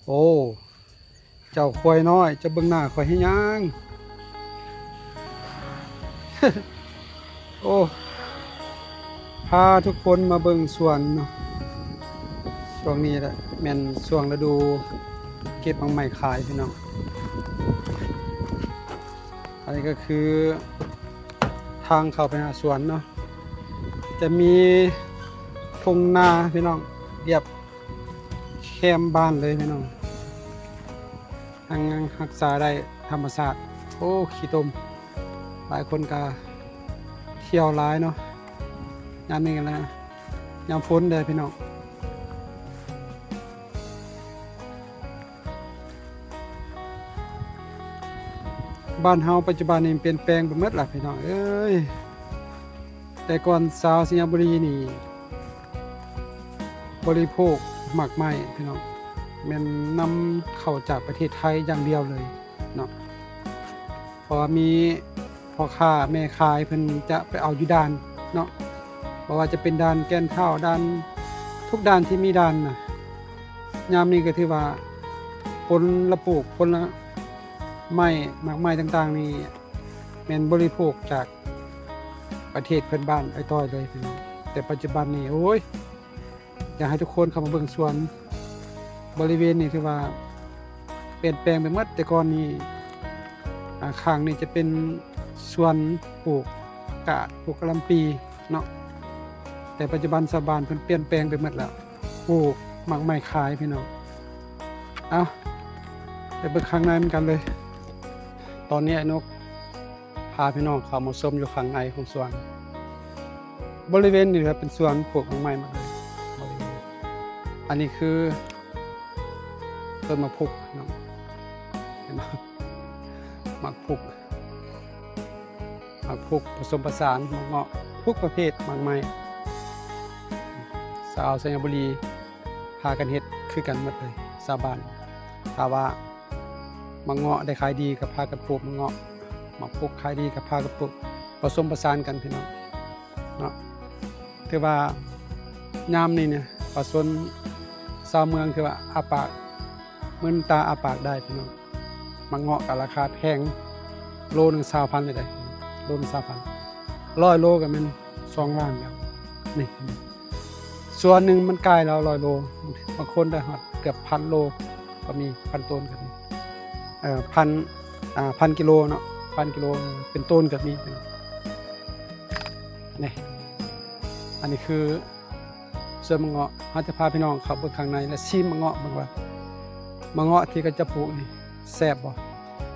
ໂອ້ ເຈົ້າຄວາຍນ້ອຍ ເຈົ້າເບິ່ງໜ້າຂ້ອຍເຮັດຫຍັງ? ໂອ້ ພາທຸກຄົນມາເບິ່ງສວນເນາະ. ຊ່ວງນີ້ແຫຼະແມ່ນຊ່ວງລະດູເກັບໝາກໄມ້ຂາຍພີ່ນ້ອງ. ອັນນີ້ກໍຄືທາງເຂົ້າໄປຫາສວນເນາະ. ຈະມີທົ່ງນາພີ່ນ້ອງ ລຽບແຄມບ້ານເລີຍພີ່ນ້ອງ. ທັງຍັງຮັກສາໄດ້ທຳມະຊາດ. ໂອ້ ຂີ້ຕົມ ຫຼາຍຄົນກະທ່ຽວຫຼາຍເນາະ ຍາມນີ້ນະ ຍາມຝົນເດ້ພີ່ນ້ອງ. ບ້ານເຮົາປັດຈຸບັນນີ້ປ່ຽນແປງໄປໝົດລະພີ່ນ້ອງເອີຍ. ແຕ່ກ່ອນຊາວໄຊຍະບູລີນີ້ບໍລິໂພກໝາກໄມ້ພີ່ນ້ອງ ແມ່ນນຳເຂົ້າຈາກປະເທດໄທຢ່າງດຽວເລີຍເນາະ. ເພາະວ່າມີພໍ່ຄ້າແມ່ຂາຍເພິ່ນຈະໄປເອົາຢູ່ດ່ານເນາະ ບໍ່ວ່າຈະເປັນດ່ານແກ່ນທ້າວ ດ່ານ ທຸກດ່ານທີ່ມີດ່ານນະ. ຍາມນີ້ກໍຖືວ່າຜົນລະປູກ ຜົນລະໄມ້ ໝາກໄມ້ຕ່າງໆນີ້ ແມ່ນບໍລິໂພກຈາກປະເທດເພື່ອນບ້ານໄປຕ່ອຍເລີຍພີ່ນ້ອງ. ແຕ່ປັດຈຸບັນນີ້ ໂອ້ຍ ຢາກໃຫ້ທຸກຄົນເຂົ້າມາເບິ່ງສວນບໍລິເວນນີ້ ຖືວ່າປ່ຽນແປງໄປໝົດ. ແຕ່ກ່ອນນີ້ ອາ ຂ້າງນີ້ຈະເປັນສວນປູກຜັກກາດ ປູກກະຫຼ່ຳປີເນາະ ແຕ່ປັດຈຸບັນຊາວບ້ານເພິ່ນປ່ຽນແປງໄປໝົດແລ້ວ ປູກໝາກໄມ້ຂາຍພີ່ນ້ອງ. ເອົາ ໄປເບິ່ງຂ້າງໃນນຳກັນເລີຍ. ຕອນນີ້ອ້າຍນົກ ພາພີ່ນ້ອງເຂົ້າມາຊົມຢູ່ຂ້າງໃນຂອງສວນ. ບໍລິເວນນີ້ເປັນສວນປູກໝາກໄມ້ໝົດເລີຍ. ອັນນີ້ຄືຕົ້ນໝາກພຸກເນາະ ເຫັນບໍ່? ໝາກພຸກ ໝາກພຸກປະສົມປະສານ ໝາກເງາະ ທຸກປະເພດໝາກໄມ້. ຊາວໄຊຍະບູລີພາກັນເຮັດຄືກັນໝົດເລີຍ ຊາວບ້ານ. ຖ້າວ່າ ໝາກເງາະໄດ້ຂາຍດີກໍພາກັນປູກໝາກເງາະ, ໝາກພຸກຂາຍດີກໍພາກັນປູກ, ປະສົມປະສານກັນພີ່ນ້ອງເນາະ. ຖືວ່າຍາມນີ້ນະ ປະຊາຊົນຊາວເມືອງຖືວ່າອ້າປາກ ມືນຕາອ້າປາກໄດ້ພີ່ນ້ອງ. ໝາກເງາະກໍລາຄາແພງ ໂລໜຶ່ງຊາວພັນເລີຍເດ້, ໂລໜຶ່ງຊາວພັນ, ຮ້ອຍໂລກໍແມ່ນສອງລ້ານແລ້ວນີ້. ສ່ວນໜຶ່ງມັນກາຍແລ້ວຮ້ອຍໂລ, ບາງຄົນໄດ້ຮອດເກືອບພັນໂລກໍມີ, ພັນໂຕນກໍມີ, ເອີ ພັນ ອ່າ ພັນກິໂລເນາະ, ພັນກິໂລເປັນໂຕນກໍມີ. ນີ້ ອັນນີ້ຄືສວນໝາກເງາະ, ເຮົາຈະພາພີ່ນ້ອງເຂົ້າໄປເບິ່ງຂ້າງໃນ ແລະ ຊີມໝາກເງາະເບິ່ງວ່າ ໝາກເງາະທີ່ເຂົາເຈົ້າປູກນີ້ແຊບບໍ່.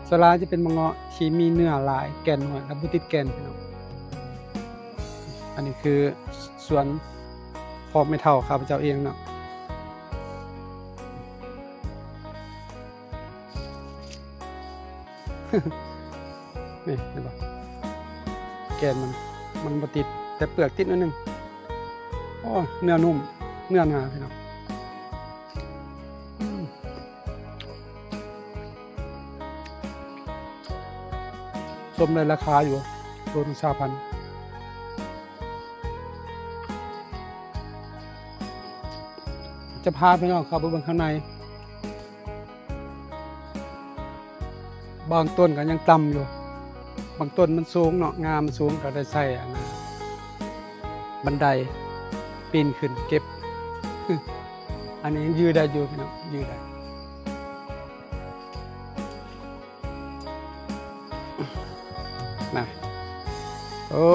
ສ່ວນຫຼາຍຈະເປັນໝາກເງາະທີ່ມີເນື້ອຫຼາຍ, ແກ່ນໜ້ອຍ ແລະ ບໍ່ຕິດແກ່ນພີ່ນ້ອງ. ອັນນີ້ຄືສວນຂອງແມ່ເຖົ້າຂ້າພະເຈົ້າເອງເນາະ. ນີ້ເຫັນບໍ່? ແກ່ນມັນ ມັນບໍ່ຕິດ, ແຕ່ເປືອກຕິດໜ້ອຍໜຶ່ງ. ໂອ້ ເນື້ອນຸ້ມ ເນື້ອໜາພີ່ນ້ອງ. ອືມ ສົມໃນລາຄາຢູ່ ໂລໜຶ່ງຊາວພັນ. ຈະພາພີ່ນ້ອງເຂົ້າໄປເບິ່ງຂ້າງໃນ. ບາງຕົ້ນກໍຍັງຕ່ຳຢູ່, ບາງຕົ້ນມັນສູງເນາະ, ງ່າມັນສູງ ກໍໄດ້ໃຊ້ອັນນັ້ນ ບັນໄດປີນຂຶ້ນເກັບ. ອັນນີ້ຍັງຢືນໄດ້ຢູ່ພີ່ນ້ອງ, ຢືນໄດ້. ນະ ໂອ້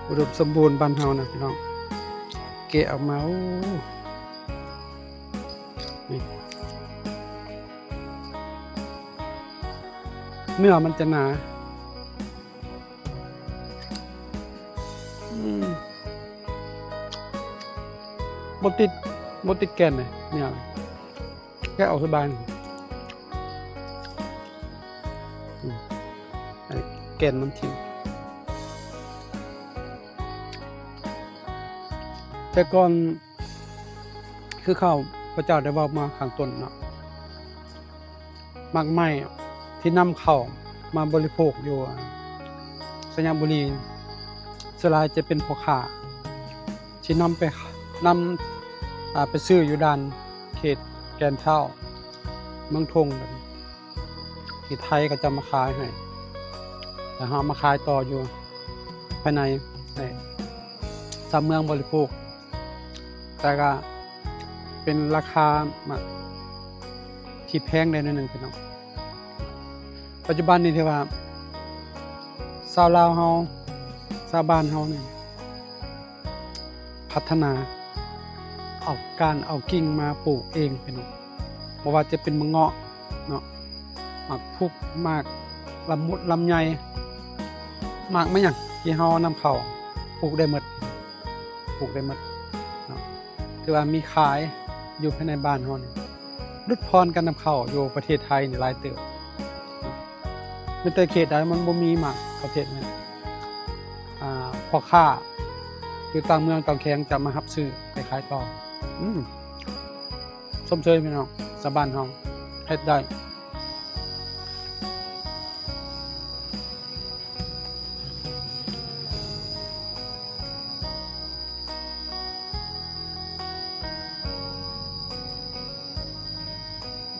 ອຸດົມສົມບູນບ້ານເຮົານະພີ່ນ້ອງ. ແກະອອກມາ ໂອ້ ນີ້ ເນື້ອມັນຈະໜາ. ອືມ ບໍ່ຕິດ ບໍ່ຕິດແກ່ນເລີຍ ເນື້ອ ແກະອອກສະບາຍ. ອືມ ແກ່ນມັນຖິ້ມ. ແຕ່ກ່ອນ ຄືຂ້າພະເຈົ້າໄດ້ເວົ້າມາຂ້າງຕົ້ນເນາະ, ໝາກໄມ້ທີ່ນຳເຂົ້າມາບໍລິໂພກຢູ່ໄຊຍະບູລີ ສ່ວນຫຼາຍຈະເປັນພໍ່ຄ້າທີ່ນຳໄປ ນຳ ອ່າ ໄປຊື້ຢູ່ດ່ານເຂດ ແກ່ນທ້າວ ເມືອງທົງ ທີ່ໄທເຂົາເຈົ້າມາຂາຍໃຫ້ ແລ້ວເຮົາເອົາມາຂາຍຕໍ່ຢູ່ພາຍໃນໃຫ້ຊາວເມືອງບໍລິໂພກ ແຕ່ກໍເປັນລາຄາ ມາ ທີ່ແພງໄດ້ໜ້ອຍໜຶ່ງພີ່ນ້ອງ. ປັດຈຸບັນນີ້ຖືວ່າຊາວລາວເຮົາ ຊາວບ້ານເຮົານີ້ພັດທະນາ ເອົາກ້ານເອົາກິ່ງມາປູກເອງພີ່ນ້ອງ. ບໍ່ວ່າຈະເປັນໝາກເງາະເນາະ ໝາກພຸກ ໝາກລຳໝຸດລຳໄຍ ໝາກ ໝາກຫຍັງທີ່ເຮົານຳເຂົ້າ ປູກໄດ້ໝົດ ປູກໄດ້ໝົດເນາະ. ຖືວ່າມີຂາຍຢູ່ພາຍໃນບ້ານເຮົານີ້ ຫຼຸດຜ່ອນການນຳເຂົ້າຢູ່ປະເທດໄທນີ້ຫຼາຍເຕີບ. ມີແຕ່ເຂດໃດມັນບໍ່ມີໝາກປະເທດນີ້ ອ່າ ພໍ່ຄ້າຢູ່ຕ່າງເມືອງຕ່າງແຂວງຈະມາຮັບຊື້ໄປຂາຍຕໍ່. ອືມ ຊົມເຊີຍພີ່ນ້ອງ ຊາວບ້ານເຮົາເຮັດໄດ້.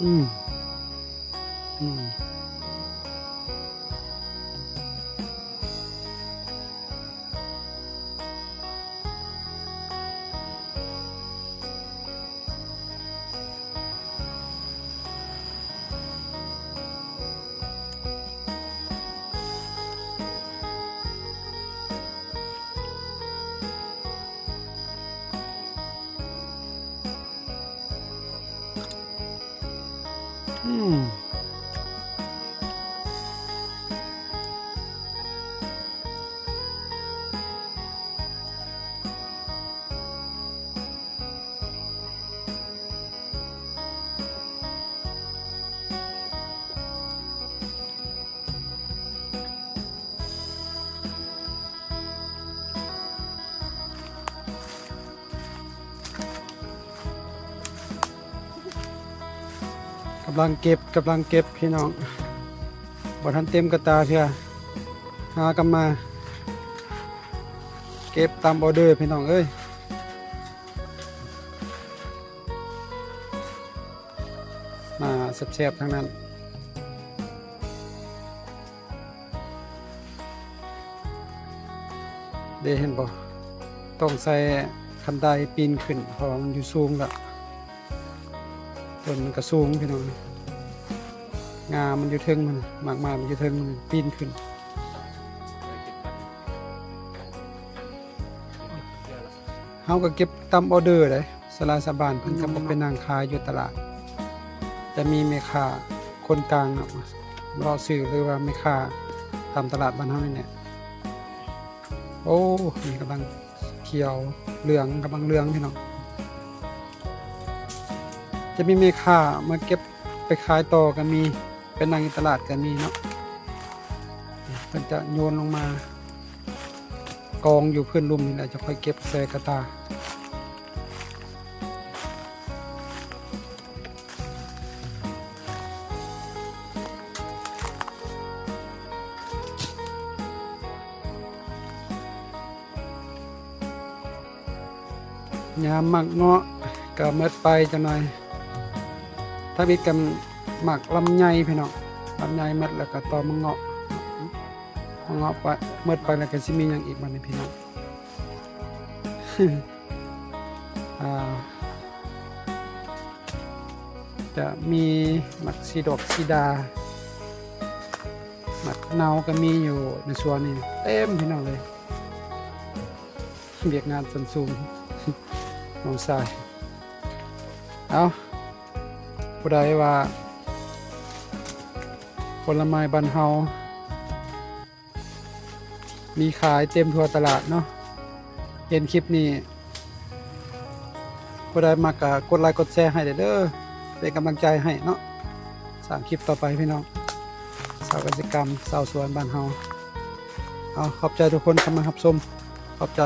ອືມ ອືມ. ອືມ. ກຳລັງເກັບ ກຳລັງເກັບພີ່ນ້ອງ ບໍ່ທັນເຕັມກະຕ່າເທື່ອ ຫາກັນມາເກັບຕາມອໍເດີພີ່ນ້ອງເອີຍ. ໜ້າແຊບໆທັງນັ້ນເດ້ ເຫັນບໍ່? ຕ້ອງໃຊ້ຄັນໄດປີນຂຶ້ນ ເພາະວ່າມັນຢູ່ສູງລະ ຕົ້ນມັນກະສູງພີ່ນ້ອງ ງ່າມັນຢູ່ເທິງ ມັນ ໝາກໄມ້ມັນຢູ່ເທິງ ມັນປີນຂຶ້ນ. ເຮົາກໍເກັບຕາມອໍເດີເດ້ ສ່ວນຫຼາຍຊາວບ້ານເພິ່ນກໍບໍ່ໄປນັ່ງຂາຍຢູ່ຕະຫຼາດ ຈະມີແມ່ຄ້າຄົນກາງເນາະ ເລາະຊື້ ຫຼືວ່າແມ່ຄ້າຕາມຕະຫຼາດບ້ານເຮົານີ້ແຫຼະ. ໂອ້ ນີ້ກຳລັງຂຽວເຫຼືອງ ກຳລັງເຫຼືອງພີ່ນ້ອງ ຈະມີແມ່ຄ້າມາເກັບໄປຂາຍຕໍ່ກໍມີ ໄປນັ່ງຢູ່ຕະຫຼາດກໍມີເນາະ ເພິ່ນຈະໂຍນລົງມາ ກອງຢູ່ພື້ນລຸ່ມນີ້ແຫຼະ ຈະຄ່ອຍເກັບໃສ່ກະຕ່າ. ຍາມໝາກເງາະກໍໝົດໄປຈັກໜ່ອຍ ທຳອິດກໍໝາກລຳໄຍພີ່ນ້ອງ ລຳໄຍໝົດແລ້ວກໍຕໍ່ໝາກເງາະ ໝາກເງາະໄປ ໝົດໄປແລ້ວກໍຊິມີຫຍັງອີກບັດນີ້ພີ່ນ້ອງ? ອ່າ ຈະມີໝາກສີດອກສີດາ ໝາກເນົ່າກໍມີຢູ່ໃນສວນນີ້ເຕັມພີ່ນ້ອງເອີຍ. ວຽກງານຊັ້ນສູງ ນ້ອງຊາຍ. ເອົ້າ ຜູ້ໃດວ່າຜົນລະໄມ້ບ້ານເຮົາມີຂາຍເຕັມທົ່ວຕະຫຼາດເນາະ ເຫັນຄລິບນີ້ ຜູ້ໃດມັກກໍກົດໄລກົດແຊໃຫ້ແດ່ເດີ ເປັນກຳລັງໃຈໃຫ້ເນາະ ສ້າງຄລິບຕໍ່ໄປພີ່ນ້ອງ ຊາວກະສິກຳ ຊາວສວນບ້ານເຮົາ. ເອົາ ຂອບໃຈທຸກຄົນທີ່ເຂົ້າມາຮັບຊົມ ຂອບໃຈ.